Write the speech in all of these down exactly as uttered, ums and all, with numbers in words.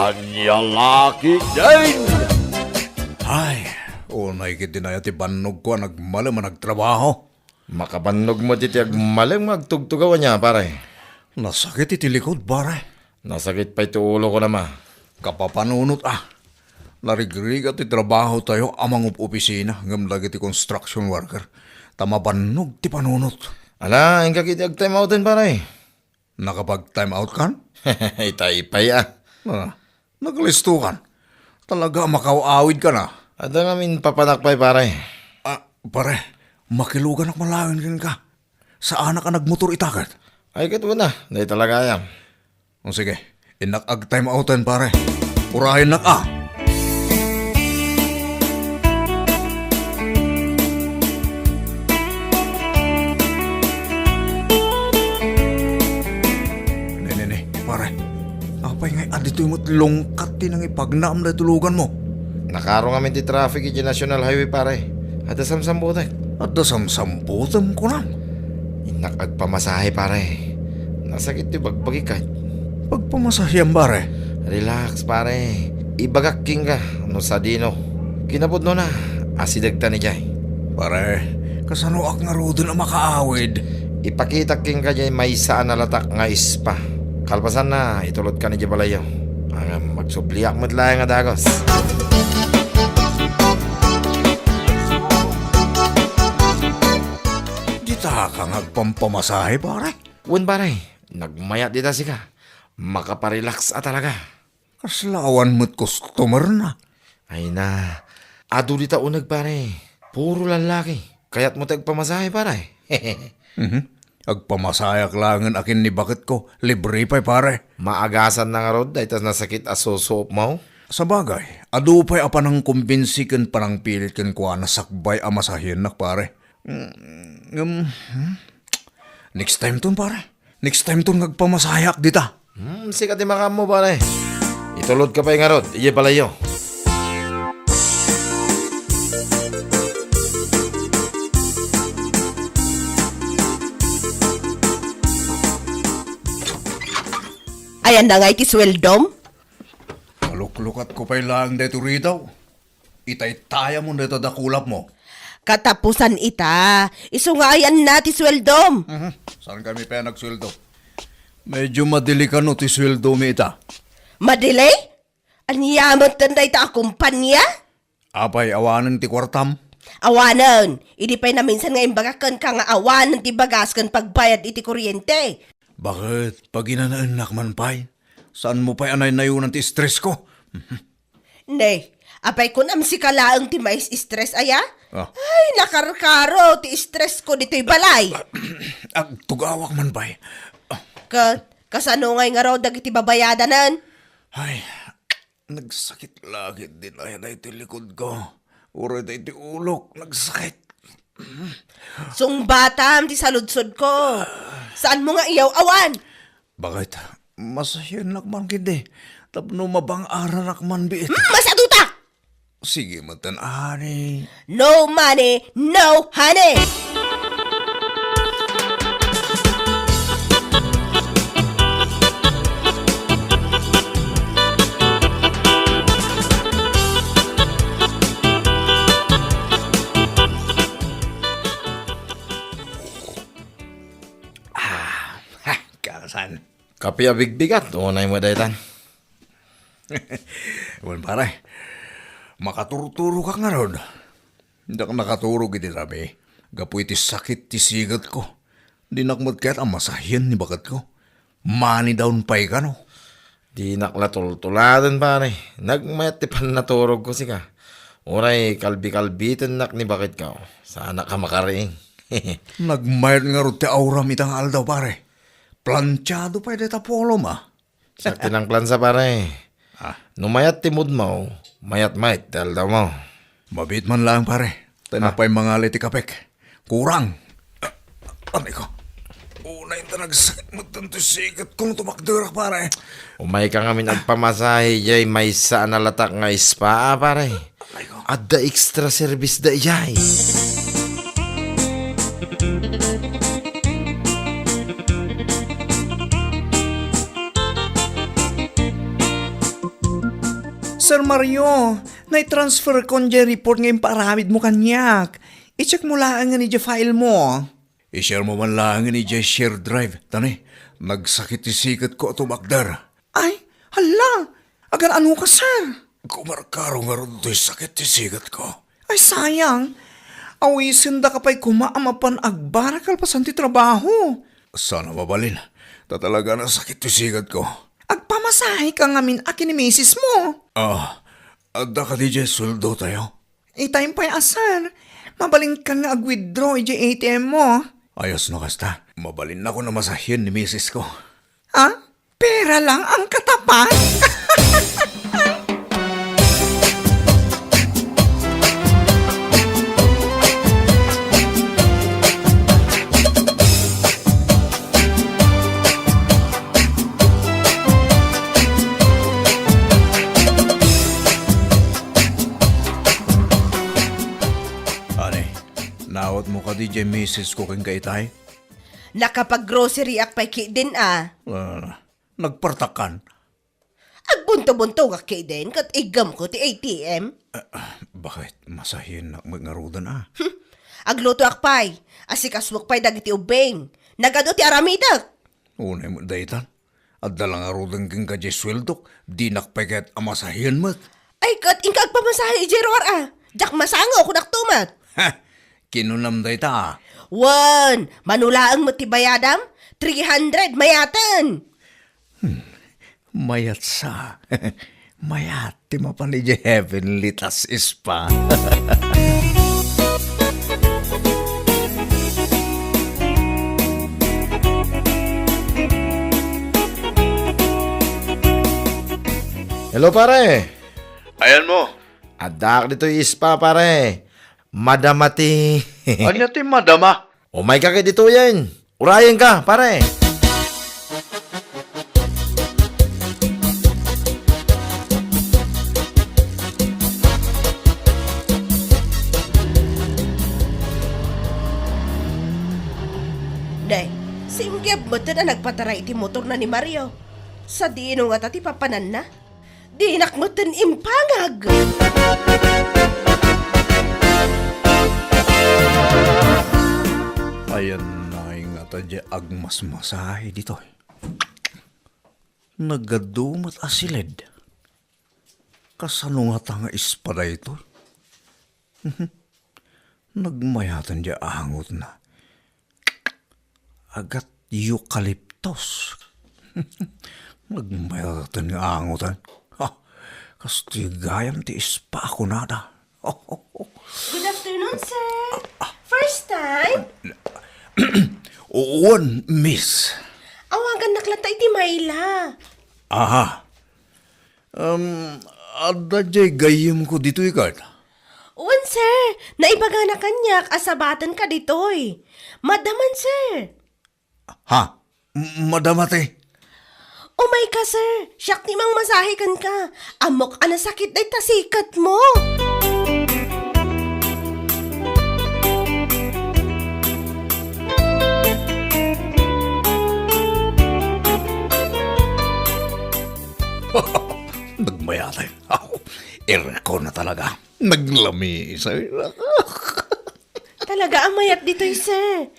Ania la ketdin? Ay, unay ketdin aya ti bannogko a nagmalem a nagtrabaho. Makabannog met iti agmalem nga agtugtugaw ania, pare? Nasakit iti likod, pare. Nasakit pay ti ulo ko, nama. Kapapanunot, a. Narigrigat ti trabahotayo a mangup-opisina ngem dagiti construction worker, ta mabannog ti panunot. Ala, inka ketdi ag-time outen, pare. Nakapag-time out kan? Itay pay, a. Ah, nagalisto kan. Talaga a makaw-awid kan, a. Adda ngamin papanak pay, pare. Ah, pare, makiluganak man laeng kenka. Saanak a nagmotor ita ket. Ay, ket wen a, dayta la gayam. O sige, innak ag-time outen, pare. Urayennak, a. Ne, ne, ne, pare. Apay ngay a ditoy met lungkat ti nangipagnaam daytoy luganmo? Nakaro ngamin ti traffic iti National Highway, pare. Adda samsambutek. Adda samsambutem, kunam? Innak agpamasahe, pare. Nasakit ti bagbagik, ay. Pagpamasaheam, pare? Relax, pare. Ibagak kenka no sadino. Kinapudnona, asidegtan idiay. Pare, kasanoak ngaruden a makaawid? Ipakitak kenka diay maysa a nalatak nga spa. Kalpasanna, itulodkan idiay balayyo. Ngem, magsubliak met laeng a dagus. Dita ka nga agpampamasahe, pare? Wen, pare. Nagmayat dita sika. Makaparelax a talaga. Kasla awan met customer na. Ay na, adu dita uneg, pare. Puro lallaki. Kayatmo ti agpamasahe, pare? Mhm. Agpamasaheak laengen a ken ni baketko. Libre pay, pare. Maagasan na ngarud dayta nasakit a susuopmo? Sabagay, adu pay a panangkumbinsi ken panangpilit kenkuana sakbay a masahiennak, pare. Mm, ngem, hmm? Next time ton, pare. Next time ton nga agpamasaheak dita. Hmm, sika ti makaammo, pare. Itulodka pay ngarud idiay balayyo. Ayanna ngay ti sueldom? Maluklukatko pay laeng daytoy ridaw. Itaytayamon dayta dakulapmo. Katapusan ita, isu nga ayanna ti sueldom. Mhm. Saan kami pay a nagsueldo? Medyo madili kano ti sueldomi ita. Madili? Ania met ten dayta a kumpania? Apay, awanen ti kuartam? Awanen. Idi pay naminsan nga imbagak kenka nga awanen ti bagas ken pagbayad iti kuryente. Baket, paginanaennak man pay? Saanmo pay a naynayonan ti stress ko? Ne, apay kunam sika laeng ti mais-stress aya? Ah. Ay, nakarkaro ti stress ko ditoy balay. Agtugawak man pay. Ket kasano ngay ngarud dagiti babayadanen? Ay, nagsakit la ketdin aya daytoy likod ko. Uray daytoy ulok, nagsakit. Sungbatam ti saludsodko. Saanmo nga iyaw-awan? Baket, masahiennak man ketdi tapno mabang-aranak man biit. Hmm, masadutak! Sige met, honey. No money, no honey! Ah, ha, kasan. Kape a bigbigat, unay mo daytan. Wen, pare, makaturturogak ngarud. Diak nakaturog iti rabii gapu iti sakit ti sigetko. Dinak met kayat a masahien ni baketko. Money down pay kano. Dinak la tultuladen, pare. Nagmayat ti pannaturogko sika. Uray kalbikalbiten ni baketko. Saanak a makariing. Nagmayat ngarud ti auram ita nga aldaw, pare. Plantiado pay dayta pulom, a. Siak ti nangplansa, pare. Ah. No mayat ti moodmo, mayat met ti aldawmo. Mabiit man laeng, pare. Ta Ah. Napay mangali ti kapek. Kurang. Anay ko. Unay ta nagsakit met ti sigetkong tumakderak, pare. Umayka ngamin agpamasahe idiay maysa a nalatak nga spa, pare. Adda extra service daydiay. Sir Mario, naitransferkon diay report nga impaaramidmo kaniak. I-checkmo laengen idiay filemo. I-sharemo man laengen idiay shared drive, ta ni, nagsakit ti siketko a tumakder. Ay, hala! Agan-anoka, sir? Kumarkaro ngarud toy sakit ti siketko. Ay, sayang. Awisendaka pay koma a mapan agbara kalpasan ti trabaho. Saan a mabalin, ta talaga a nasakit ti siketko. Agpamasaheka ngamin a ken ni misesmo. Ah, adda kadi diay sueldotayo? Itay pay a, sir. Mabalinkan nga ag-withdraw idiay A T M mo. Ayos no kasta. Mabalinnakon a masahien ni misesko. Ha? Pera lang ang katapat? Ani, naawatmo kadi diay misesko kenka itay? Nakapag-groceryak pay ketdin a. Ah, nagpartakkan. Agbunto-buntogak ketdin ket iggemko ti A T M. Ah, bakit? Masahiennak met ngaruden a. Aglutoak pay, asikasuek pay dagiti ubbing. Nagadu ti aramidek. Unay met daytan. Adda la ngaruden kenka diay sueldok, dinak pay kayat a masahien met. Ay, ket inka agpamasahe idiay ruar a. Diak masango, kunakto met. Ha! Kinunam dayta a. Wen, mano laeng met ti bayadam? Three hundred, mayaten. Hmm, mayat sa. Mayat ti mapan idiay heavenly tas spa. Hello, pare. Ayanmo. Addaak ditoy spa, pare. Madama ti Ania ti madama? Umayka kay ditoyen. Urayenka, pare. Nay, singgib metten a nagpataray iti motorna ni Mario. Sadino ngata ti papananna? Dinak metten impangag. Ayan na ngata diay agmasmasahe ditoy. Nagadu met a siled. Kasano ngata nga spa daytoy? Nagmayaten diay angotna. Agat eucalyptus. Nagmayaten nga angotan. Ha, kastoy gayam ti spa kunada. Good afternoon, sir. First time? Wen, miss. Awagannak latta iti Myla. Aha. Um, adda diay gayyemko ditoy ket? Wen, sir. Naibagana kaniak a sabatenka ditoy. Madaman, sir. Ha? M-, madama ti? Umayka, sir. Siak ti mangmasahe kenka. Ammok a nasakit dayta siketmo. Nagmayat. Aw, irko na talaga. Naglamisay. Talaga a mayat ditoy, sir.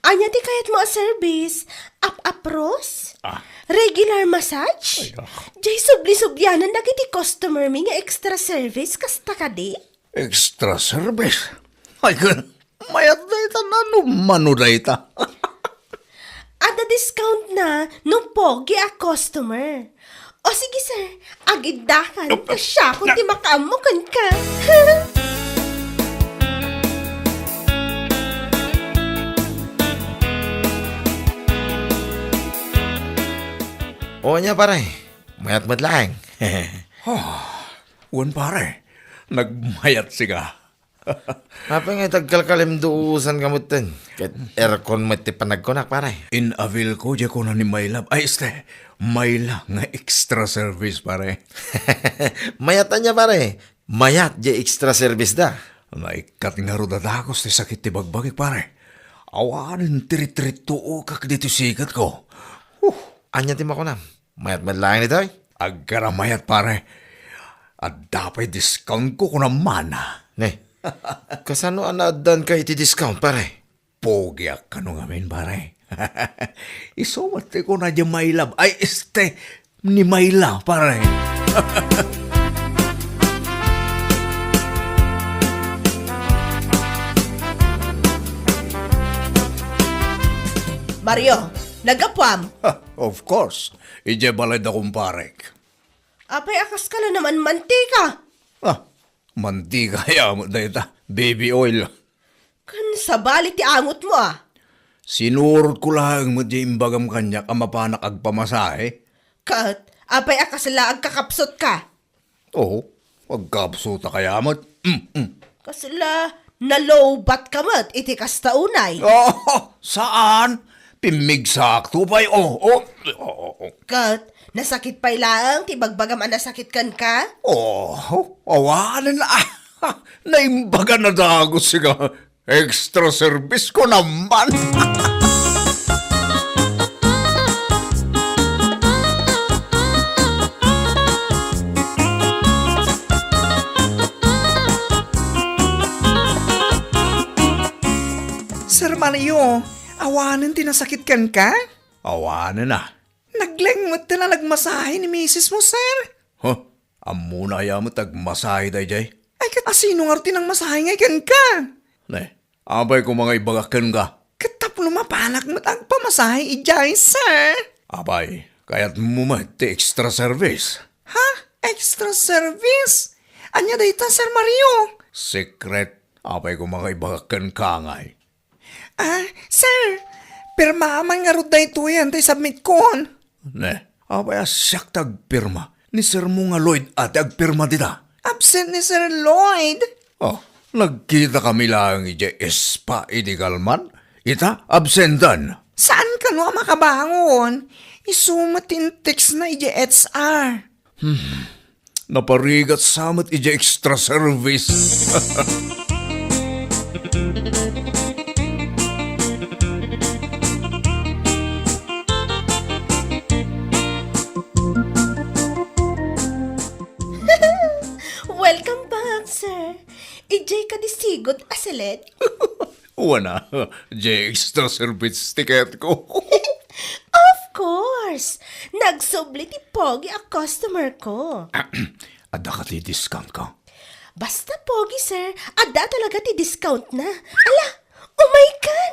Ania ti kayatmo a service? Ap-apros? Ah. Regular massage? Ay, ah. Diay subli-sublianan dagiti customer mi nga extra service, kasta kadi? Extra service? Ay, ken, mayat dayta, nano mano dayta? Adda discountna no pogi a customer. O sige, sir, agiddakan, ta siakon ti makaammo kenka. O, ania, pare? Mayat met laeng. Ah, wen, pare. Nagmayat sika. Apay nga iti agkalkalimduosanka metten? Ket aircon met ti panagkunak, pare. In-availko diay kuna ni My Love. Ay, este, Myla nga extra service, pare. Mayat ania, pare? Mayat diay extra service da. Naikkat ngarud a dagus ti sakit ti bagbagik, pare. Awanen ti ritrittuokak ditoy siketko. Huh. Ania ti makunam? Mayat met laeng ditoy? Aggara mayat, pare. Adda pay discount ko kunam man. Ne, kasano a naaddanka iti discount, pare? Pogiak kano ngamin, pare. Isu met ti kuna diay My Love. Ay, este, ni Myla, pare. Mario, naggapuam? Ha, of course. Idiay balay da kumparek. Apay a kaska la naman mantika? Ah, mantika aya met dayta, baby oil. Ken sabali ti angotmo, a? Sinurotko laeng met diay imbagam kaniak a mapanak agpamasahe. Ket apay a kasla agkakapsutka? Oo, agkapsutak aya met. Mm, mm. Kasla nalowbatka met iti kasta unay? Oh, saan? Pimmigsakto pay. Oh, oh, oh, oh. Ket nasakit pay laeng ti ibagbagam a nasakit kenka? Oh, awanen. Naimbag a nadagus nga. Extra service ko naman. Sir Mario, awanen ti nasakit kenka? Awanen a. Naglengmet ti nagmasahe ni misis mo, sir. Huh? Ammona aya met agmasahe daydiay? Ay, ket asino ngarud ti nangmasahe ngay kenka? Ne, apay koma nga ibagak kenka? Ket tapno mapanak met agpamasahe idiay, sir. Apay, kayatmo met ti extra service? Ha? Extra service? Ania dayta, Sir Mario? Secret. Apay koma nga ibagak kenka ngay. Ah, sir, pirmaam man ngarud daytoyen ti submitkon. Ne, apay a siak ti agpirma? Ni sirmo nga Lloyd a ti agpirma dita. Absent ni Sir Lloyd. Oh, nagkitakami laeng idiay spa idi kalman. Ita, absentan. Saan kano a makabangon? Isu met ti in-textna idiay H R. Hmm. Naparigat sa met idiay extra service. Welcome back, sir. Idiay kadi sigud a select? Wen a, diay extra service ticket ko. Of course! Nagsubli ti pogi a customer ko. Adda kadi discount ko? Basta pogi, sir, adda talaga ti discount na. Ala, umaykan!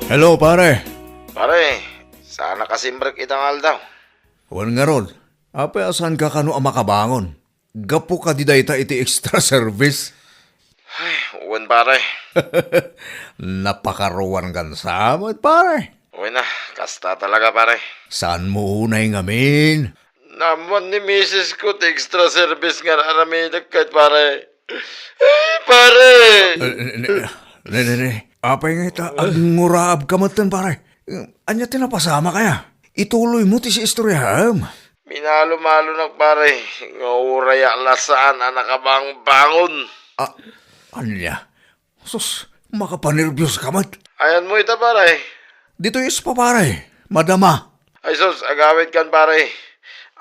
Hello, pare. Pare, saan a kasimrek ita nga aldaw? Wen ngarud, apay a saanka kano a makabangon? Gapu kadi dayta iti extra service? Ay, wen, pare. Napakaruankan sa met, pare. Wen a, kasta talaga, pare. Saanmo unay ngamin? Naammuan ni misis ko ti extra service nga ar-aramidek ket, pare. Ay, pare! Eh, ne, ne, ne, ne, ne. Apay nga ita, agnguraabka metten, pare. Ania ti napasamak aya? Ituloymo ti siistoryaem. Minalumalonak, pare, nga uray a la saan a nakabanbangon. Ah, ania? Sus, makapanerbioska met. Ayanmo ita, pare. Ditoy spa, pare. Madama. Ay sus, agawidkan, pare.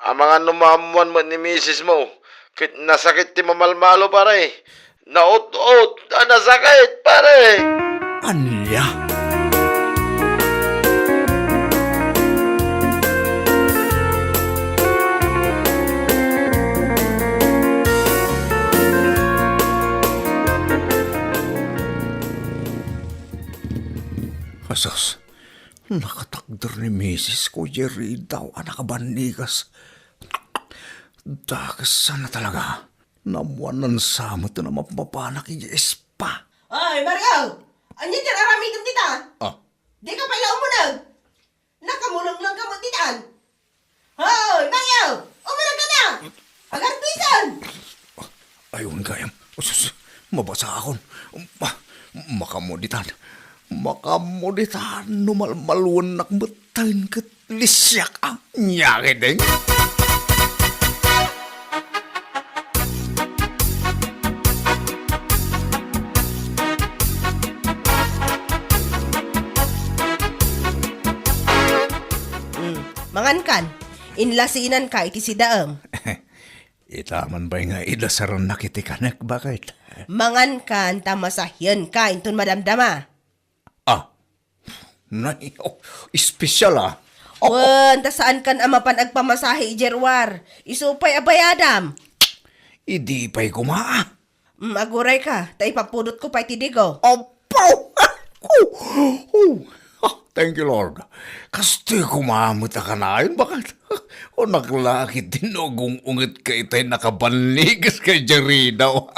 Amangan no maammuan met ni misismo ket nasakit ti mamalmalo, pare. Naut-ot a nasakit, pare! Ania? Asus, nakatakder ni misis ko diay ridaw a nakabannigas. Dakes sana talaga. Naammuanna sa met a mapmapanak idiay spa. Ay, Mario! Ania ti ar-aramidem dita? Ah. Dika pay la umuneg? Nakamulenglang ka met ditan? Hoy, Mario! Umuneg ka na! Agarpisen! Ay, wen gayam. Sus, mabasakon. Ma-, makaammo ditan. Makaammo ditan no malmaloennak metten ket lisiak a. Nia ketdin? Kankan, inlasinanka iti sidaem. Ita man pay nga idasarannak iti kanek, baket. Mangankan ta masahienka inton madamdama. Ah, nay, oh, espesyal, ah. Oh, wen, ta saankan a mapan agpamasahe idiay ruar. Isu pay a bayadam. Idi pay koma, ah. Mm, agurayka, ta ipapudotko pay ti digo. Apo! Oh, ah, thank you, Lord. Kastoy koma met a kanayon, baket. O, naklakit din no agung-ungetka itay nakabanniges kay Jeridaw.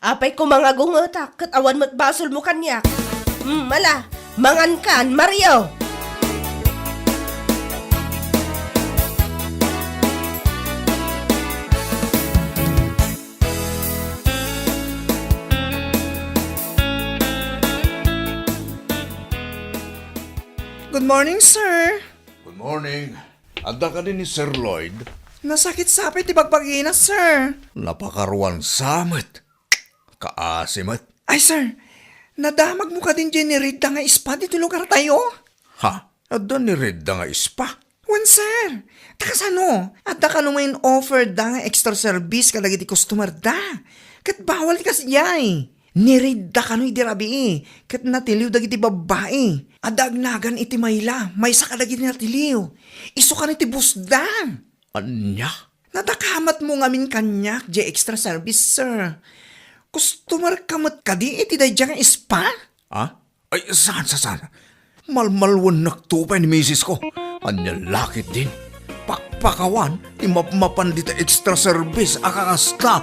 Apay koma nga agungetak, ket awan met basolmo kaniak. Mm, ala, mangankan, Mario! Good morning, sir. Good morning. Adda kadi ni Sir Lloyd? Nasakit sa pay ti bagbagina, sir. Napakaruan sa met. Kaasi met. Ay, sir, nadamagmo kadin diay niredda nga spa ditoy lugartayo? Ha? Adda niredda nga spa? Wen, sir. Ta kasano? Adda kano nga in-offer da nga extra service kadagiti customer da. Ket bawal ti kasdiay. Niredda kano idi rabii, ket natiliw dagiti babbai. Adda agnagan iti mayla, maysa kadagiti natiliw. Isu kano ti boss da. Ania? Nadakamatmo ngamin kaniak diay extra service, sir. Customer ka met kadi iti daydiay nga spa? Ah? Ay, saan, saan, saan? Malmalwennakto pay ni misis ko. Ania la ketdin? Pakpakawan ti mapmapan dita extra service a kakasta.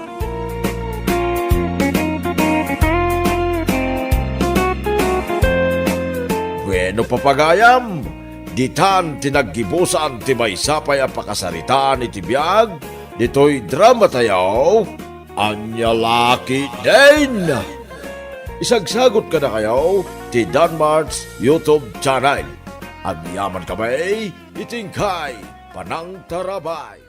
Bueno, papagayam, ditan ti naggibusan ti maysa pay a pakasaritaan iti biag ditoy dramatayo, Ania la ketdin? Isagsagut kadakayo ti Danmart's YouTube channel. Agyamankami iti inkay panangtarabay.